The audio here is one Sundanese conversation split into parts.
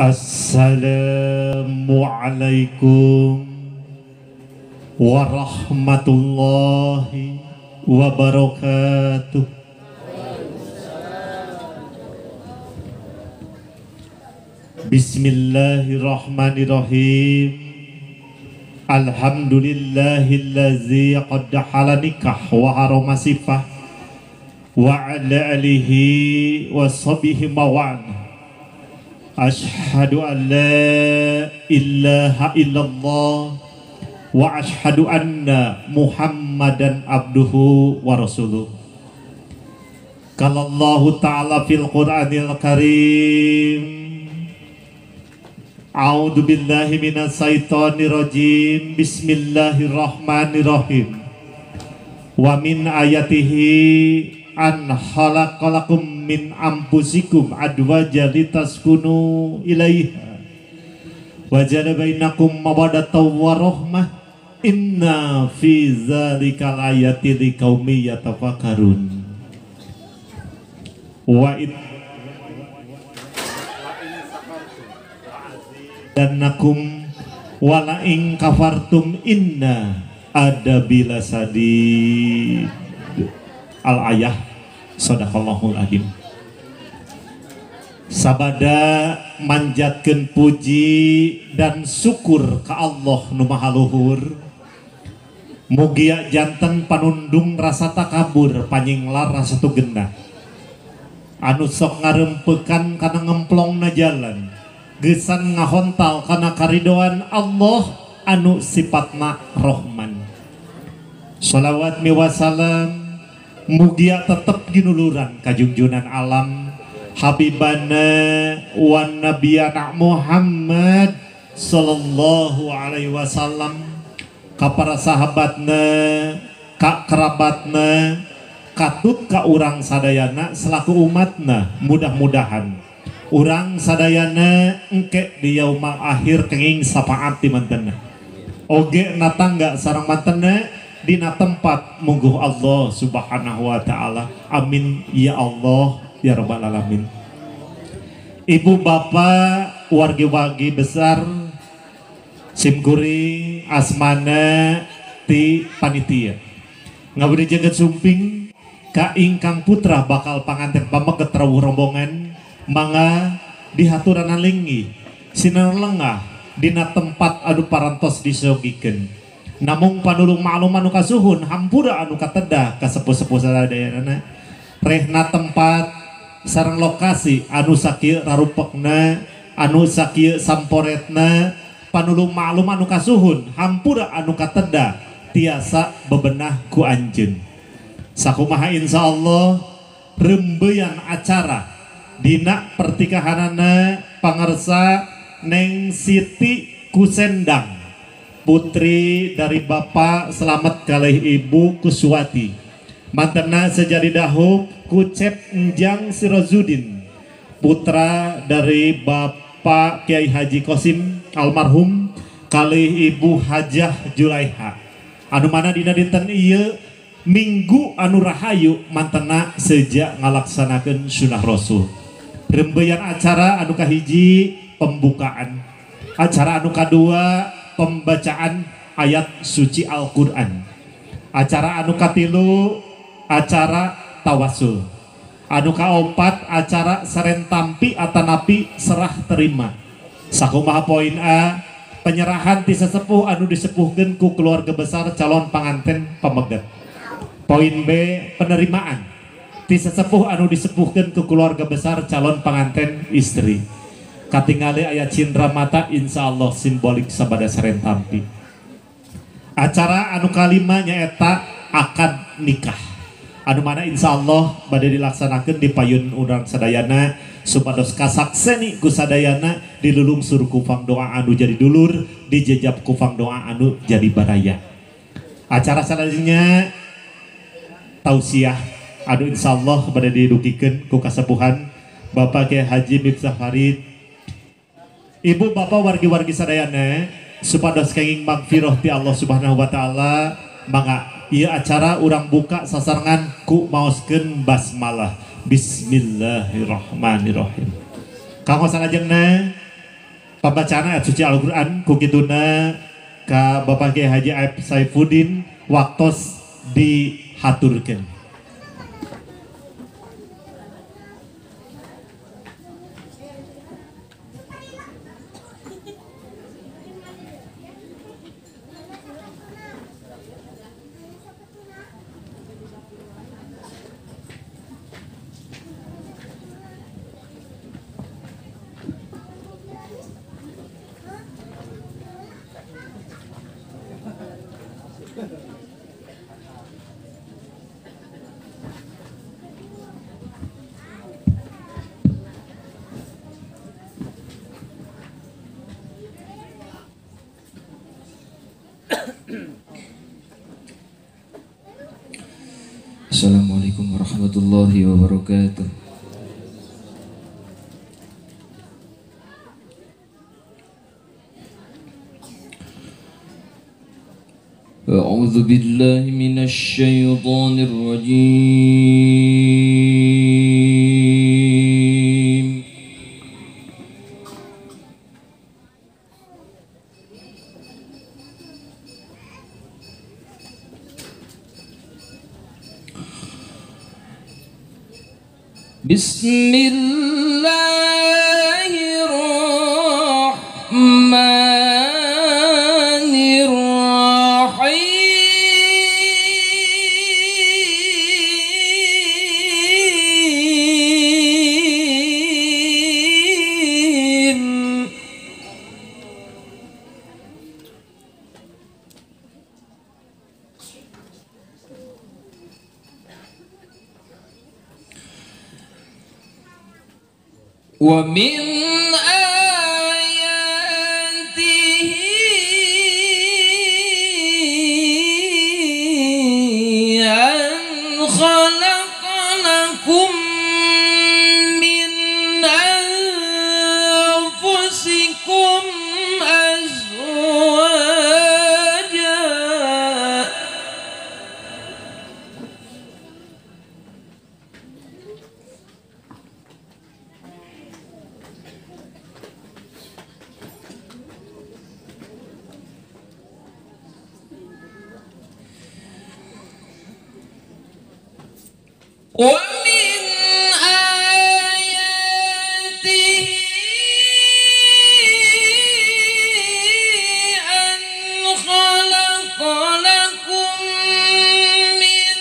Assalamualaikum warahmatullahi wabarakatuh. Bismillahirrahmanirrahim. Alhamdulillahillazi qad hala nikah wa harama sifah wa ala alihi wa sahbihi mawan. Ashhadu an la ilaha illallah wa ashhadu anna Muhammadan abduhu wa rasuluh. Qala Allahu ta'ala fil Qur'anil Karim, a'udzu billahi minasy syaithanir rajim. Bismillahirrahmanirrahim. Wa min ayatihi an khalaqalakum min anfusikum adwaja litaskunu ilaiha wa ja'ala bainakum mawaddatan wa rahmah inna fi dzalikal ayati liqaumin yatafakkarun. Wa dannakum wala in kafartum inna adabila sadid. Al-ayah. Sadaqallahul azim. Sabada manjatkeun puji dan syukur ka Allah nu Maha Luhur. Mugia janten panundung rasa takabur panyinglar rasa tugenah. Anu sok ngarempekan kana ngemplongna jalan, gesan ngahontal kana karidoan Allah anu sifatna Rohman. Sholawat miwasalam mugia tetep ginuluran kajungjunan alam Habibana wa nabiyana Muhammad sallallahu alaihi wasallam, ka para sahabatna, ka kerabatna, katut ka urang sadayana selaku umatna. Mudah-mudahan urang sadayana engke di yaumal akhir kenging sapaat di mantena oge natangga sareng mantena dina tempat mungguh Allah subhanahu wa ta'ala. Amin ya Allah ya rabbal alamin. Ibu bapak wargi-wargi besar simkuring asmana ti panitia ngabdi jagat sumping ka ingkang putra bakal panganten pameget rawuh rombongan mangga dihaturanan linggih sinar lengah dina tempat anu parantos disogikeun. Namung panulung maklum anu kasuhun hampura anu katedah ka sepuh-sepuh sadayana rehna tempat sareng lokasi anu sakieu rarupekna anu sakieu samporetna panulung maklum anu kasuhun hampura anu katedah tiasa bebenah ku anjeun. Sakumaha insyaallah rembeyan acara dina pertikahanana pangersa Neng Siti Kusendang, putri dari Bapak Selamat kalih Ibu Kuswati, mantena sejadi dahub Kucep Enjang Sirozudin, putra dari Bapak Kiai Haji Kosim almarhum kalih Ibu Hajah Julaiha, anu mana dina dinten ieu Minggu anu rahayu mantena sejak ngalaksanakeun sunah Rasul. Rembeyan acara anu kahiji pembukaan, acara anu kadua pembacaan ayat suci Al-Quran, acara anu katilu acara tawasul, anu kaopat acara serentampi atanapi serah terima. Sakumaha poin A penyerahan ti sesepuh anu disepuhkeun ku keluarga besar calon panganten pameget. Poin B penerimaan ti sesepuh anu disepuhkeun ku keluarga besar calon panganten istri. Katingali aya cindra mata insyaallah simbolik sabada serentampi. Acara anu kalima nyaeta akad nikah anu mana insyaallah bade dilaksanakeun di payun urang sadayana supados kasakseni ku sadayana dilulungsur ku pangdoa anu jadi dulur, dijejap ku pangdoa anu jadi baraya. Acara selanjutnya tausiah anu insyaallah bade didugikeun ku kasepuhan Bapak Kiai Haji Miftah Farid. Ibu bapak wargi-wargi sadayana supados kenging magfirah ti Allah Subhanahu wa taala, mangga ieu acara urang buka sasarengan ku maoskeun basmalah. Bismillahirrahmanirrahim. Kanggo salajengna pambacaan ayat suci Al-Qur'an ku kituna ka Bapak Kiai Haji Aep Saifuddin waktos dihaturkeun. Assalamualaikum warahmatullahi wabarakatuh. A'udzu billahi minasy syaithanir rajim. Bismillahirrahmanirrahim. Wa min ayatihi an khalaqa lakum min anfusikum azwaja ومن آياته أن خلق لكم من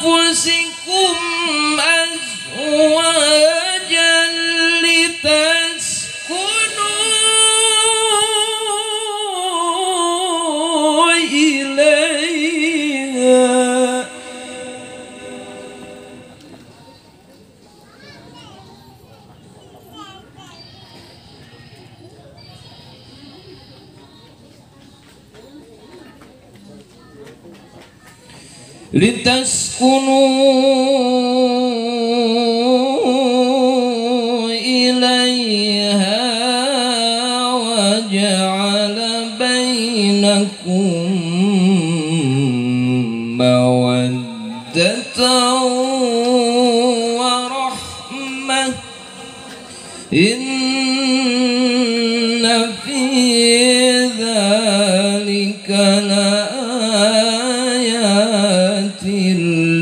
أنفسكم أزواجا لتسكنوا إليها لتسكنوا إليها وجعل بينكم مودة ورحمة إن في ذلك لآيات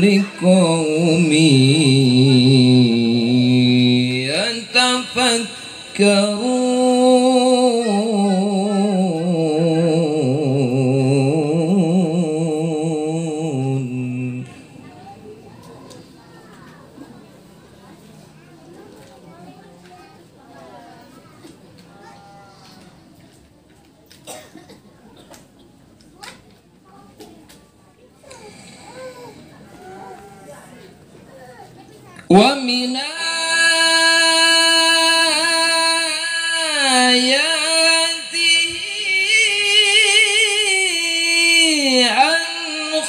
لقوم يتفكرون. ومن آياته أن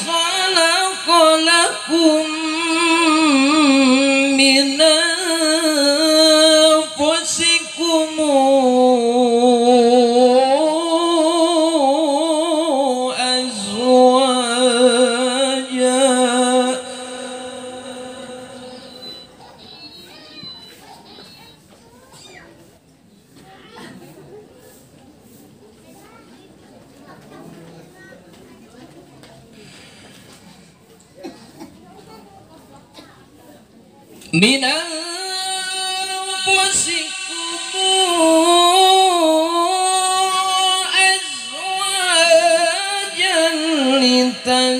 خلق لكم من أنفسكم أزواجا من أنفسكم أزواجا لتسكنوا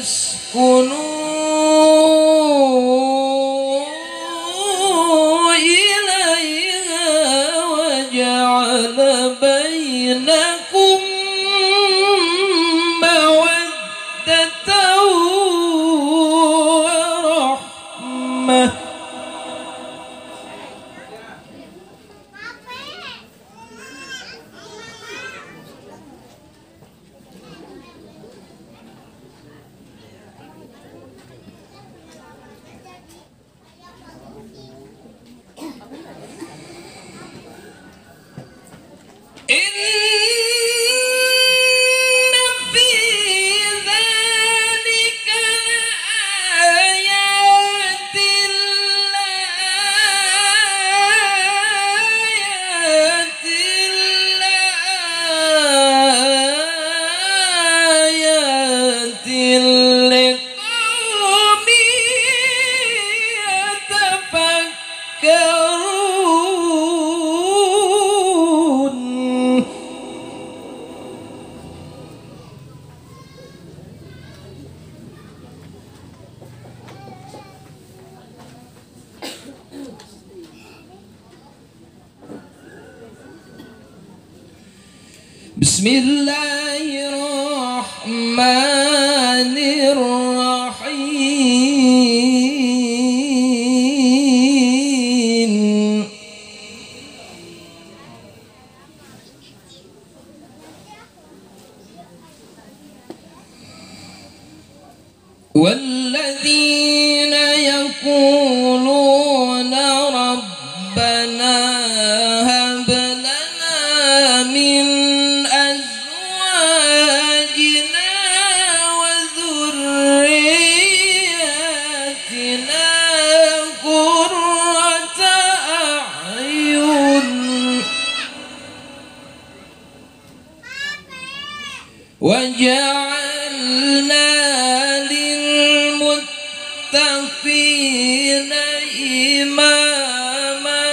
إليها وجعل بينكم مودة ورحمة. إن في ذلك لآيات لآيات لقوم يتفكرون. بسم الله الرحمن الرحيم. والذين يقولون ربنا هب لنا من أزواجنا وذرياتنا قرة أعين وجعلنا للمتقين إماما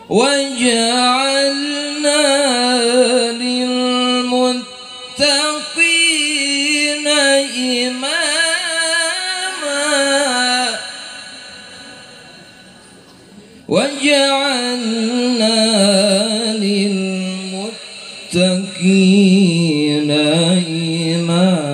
وجعلنا للمتقين إماما وجعلنا للمتقين إماما.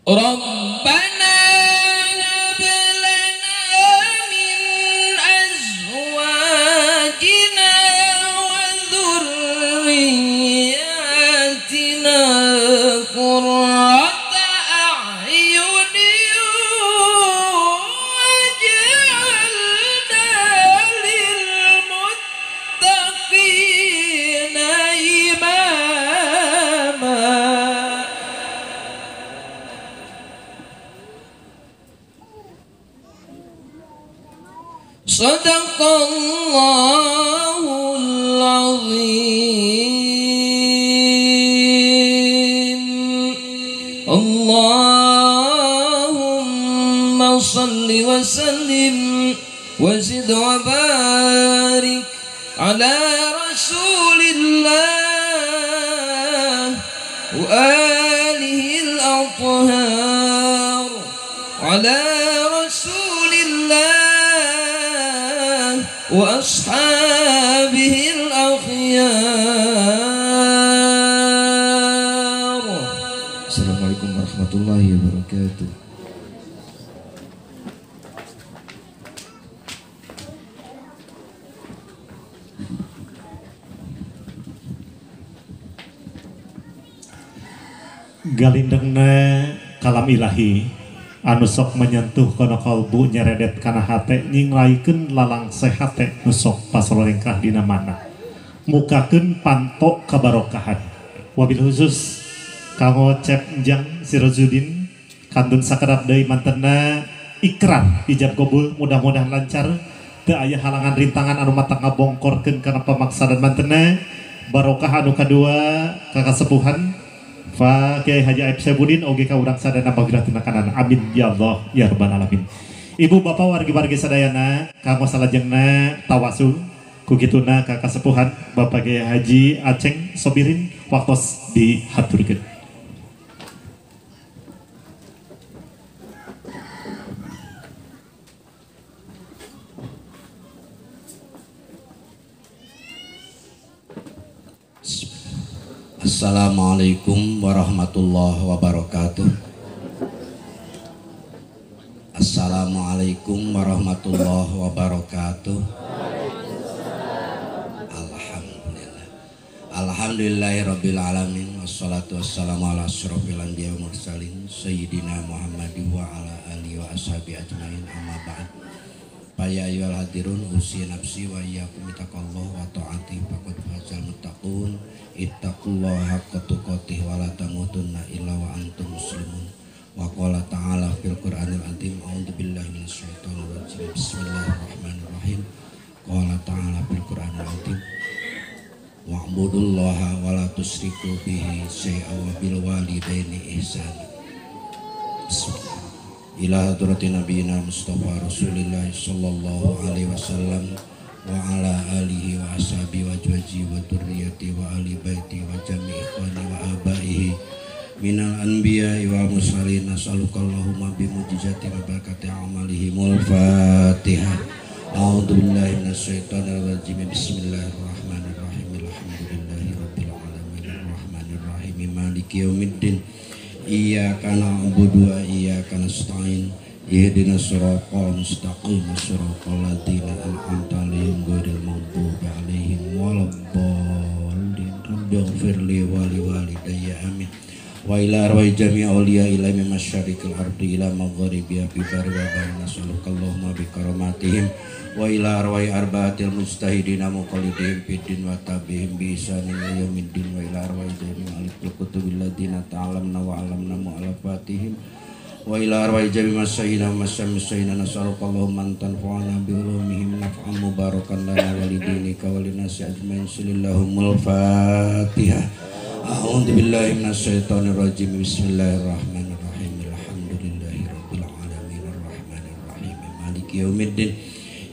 ربنا هب لنا من أزواجنا وذرياتنا قرة أعين واجعلنا للمتقين إماما. صدق الله العظيم. اللهم صل وسلم وزد وبارك على رسول الله وآله الأطهار، على رسول الله وأصحابه الأخيار. السلام عليكم ورحمة الله وبركاته. Galindengna kalam ilahi anu sok menyentuh kana kalbu nyeredet kana hate nyinglaikeun lalangse hate nu sok pasolengkah dina mana mukakeun panto kabarokahan wabil khusus Kanggo Cep Enjang Sirojudin kantun sakedap deui mantena ikrar ijab kabul mudah-mudahan lancar teu aya halangan rintangan anu matak ngabongkorkeun kana pamaksadan mantena barokah anu kadua ka kasepuhan Fa Kiai Haji Aib Saifuddin oge ka urang sadana maghfirah tina kanan. Amin ya Allah ya rabbal alamin. Ibu bapak wargi-wargi sadayana kanggo salajengna tawasul ku kituna ka kasepuhan Bapak Kiai Haji Aceng Sobirin waktos dihaturkeun. Assalamualaikum warahmatullahi wabarakatuh. Assalamualaikum warahmatullahi wabarakatuh. Alhamdulillah. Alhamdulillahirabbil alamin wassalatu wassalamu ala asyrofil anbiya wal mursalin sayyidina Muhammadin wa ala alihi wa ashabi ajmain amma ba'd. Ya ayyuhal hadirun usi nafsi wa iyyakum taqallah wa ta'ati faqad fazal muttaqun ittaqullaha haqqa tuqatih wa la tamutunna illa wa antum muslimun wa qala ta'ala fil qur'anil azim a'udzu billahi minasyaitonir rajim bismillahirrahmanirrahim qala ta'ala fil qur'anil azim wa'budullaha wa la tusyriku bihi syai'an wa bil walidaini ihsana. Bismillah. Ila hadrati nabiyina Mustafa Rasulillah sallallahu alaihi wasallam wa ala alihi wa ashabi wa azwaji wa dzurriyyati wa ahli baiti wa jami' ikhwani wa abaihi minal anbiya'i wal mursalin nas'aluka Allahumma bi mujizati wa barakati a'malihimul Fatihah. A'udzu billahi minasyaitonir rajim. Bismillahirrahmanirrahim. Alhamdulillahi rabbil alamin arrahmanir rahim maliki yaumiddin. Iyyaka na'budu wa iyyaka nasta'in ihdinas siratal mustaqim siratal ladzina an'amta 'alaihim ghairil maghdubi 'alaihim waladdallin. Rabbighfirli wa liwalidayya amin. Wa ila arwahi jami'i awliya ila min masyariqil ardi ila maghribiha fi barri wa bahri nas'aluka Allahumma bi karamatihim wa ila arwahi arba'atil mujtahidina muqallidihim fid din wa tabi'ihim bi ihsanin ila yaumiddin wa ila arwahi jami'i ahlil kutubil ladzina ta'alamna wa 'allamna mu'alafatihim wa ila arwahi jami'i masyayina wa masyayina nas'aluka Allahumma an tanfa'ana bi ulumihim naf'an mubarakan lana wa lidinika wa linasi ajmain. Sallallahu Fatihah. A'udzu billahi minasyaitonir rajim. Bismillahirrahmanirrahim. Alhamdulillahi rabbil alamin arrahmanir rahim maliki yaumiddin.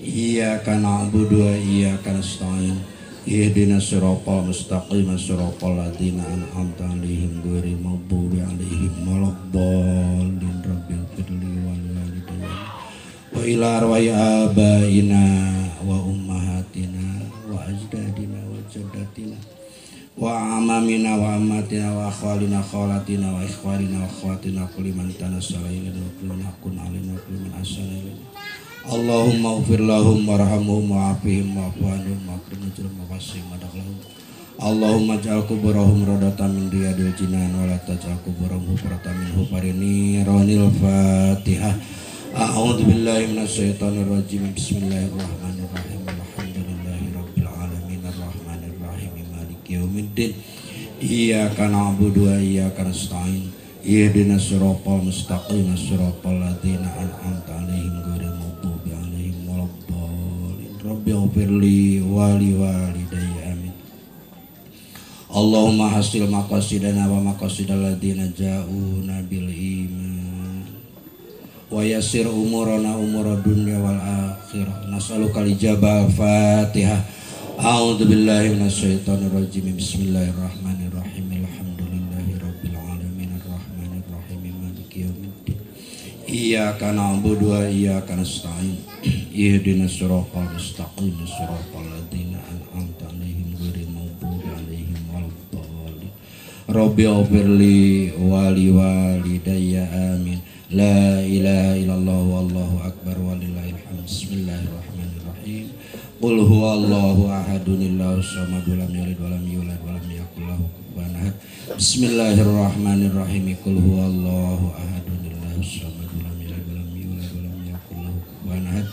Iyyaka na'budu wa iyyaka nasta'in ihdinas siratal mustaqim siratal ladzina an'amta 'alaihim ghairil maghdubi 'alaihim waladdallin. Rabbil firli wal walidayya wa ila arwahi abaina wa ummahatina wa ajdadina wa jaddatina wa amamina wa ammatina wa akhwalina khalatina wa ikhwanina wa akhwatina kulli man tanassala ilaina wa kulli man haqqun alaina wa kulli man ahsana ilaina. Allahumma ighfir lahum warhamhum wa'afihim wa'fu anhum wa akrim nuzulahum wa wasi' madakhlahum. Allahumma ij'al kuburahum radatan min riyadil jinan wa la taj'al kuburahum hufratan min hufarin niranil. Fatihah. A'udzu billahi minasyaitonir rajim. Bismillahirrahmanirrahim. Alhamdulillahi rabbil alamin arrahmanir rahim maliki yaumiddin. Iyyaka na'budu wa iyyaka nasta'in ihdinas siratal mustaqim siratal ladzina an'amta 'alaihim ghairil maghdubi 'alaihim waladdallin. Rabbighfirli wa liwalidayya amin. Allahumma hasil maqasidana wa maqasidal ladzina ja'una bil iman wa yassir umurana umura dunya wal akhirah. Nas'aluka al-ijabah. Fatihah. A'udzu billahi minasyaitonir rajim. Bismillahirrahmanirrahim. Alhamdulillahi rabbil alamin arrahmanir rahim maliki yaumiddin. Iyyaka na'budu wa iyyaka nasta'in ihdinas siratal mustaqim siratal ladzina an'amta 'alaihim ghairil maghdubi 'alaihim waladdallin. Rabbighfirli wa liwalidayya amin. La ilaha illallah wallahu akbar walillahil hamd. Bismillahirrahmanirrahim. Qul huwallahu ahadun illahu samad lam yalid walam yulad walam yakul lahu kufuwan ahad. Bismillahirrahmanirrahim. Qul huwallahu ahadun illahu samad lam yalid walam yulad walam yakul lahu kufuwan ahad.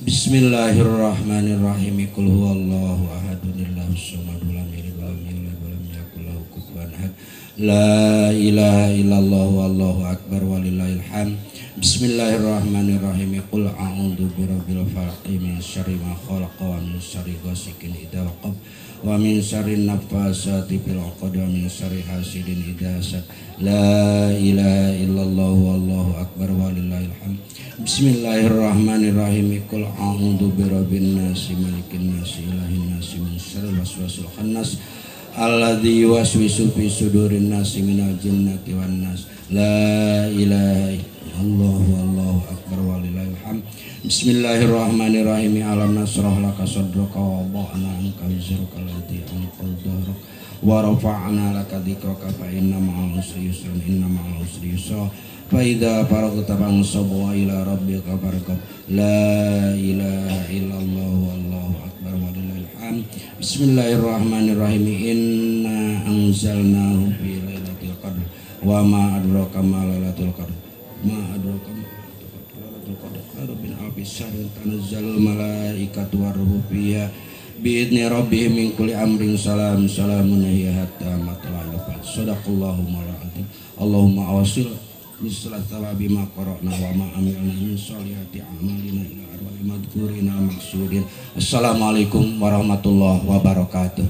Bismillahirrahmanirrahim. Qul huwallahu ahadun illahu samad lam yalid walam yulad walam yakul lahu kufuwan ahad. La ilaha illallah wallahu akbar walillahil hamd. Bismillahirrahmanirrahim. Qul a'udzu birabbil falaq min syarri ma khalaq wa min syarri ghasikin idza waqab wa min syarri naffasati fil 'uqad wa min syarri hasidin idza hasad. La ilaha illallah wallahu akbar walillahil hamd. Bismillahirrahmanirrahim. Qul a'udzu birabbin nas, malikin nas, ilahin nas, min syarril waswasil khannas alladzi yuwaswisu fi sudurin nasi minal jinnati wan nas. La ilaha illallah wallahu akbar walillahil hamd. Bismillahirrahmanirrahim. Alam nasrah laka sadraka wa wada'na anka wizraka alladzi anqadha dhahrak wa rafa'na laka dzikraka fa inna ma'al usri yusran inna ma'al usri yusra. Fa idza faragta fansab wa ila rabbika farghab. La ilaha illallah wallahu akbar walillahil hamd. Bismillahirrahmanirrahim. Inna anzalnahu fi lailatul qadr wa ma adraka ma lailatul qadr. Ma adraka ma lailatul qadr khairun min alfi syahrin tanazzalul malaikatu warruhu fiha bi'idni rabbihim min kulli amrin salam salamun hiya hatta matla'il fajr. Sadaqallahu al-azim. Allahumma awsil misla thawabi ma qara'na wa ma amilna min sholihati a'malina ila arwahi madhkurina maksudin. Assalamualaikum warahmatullahi wabarakatuh.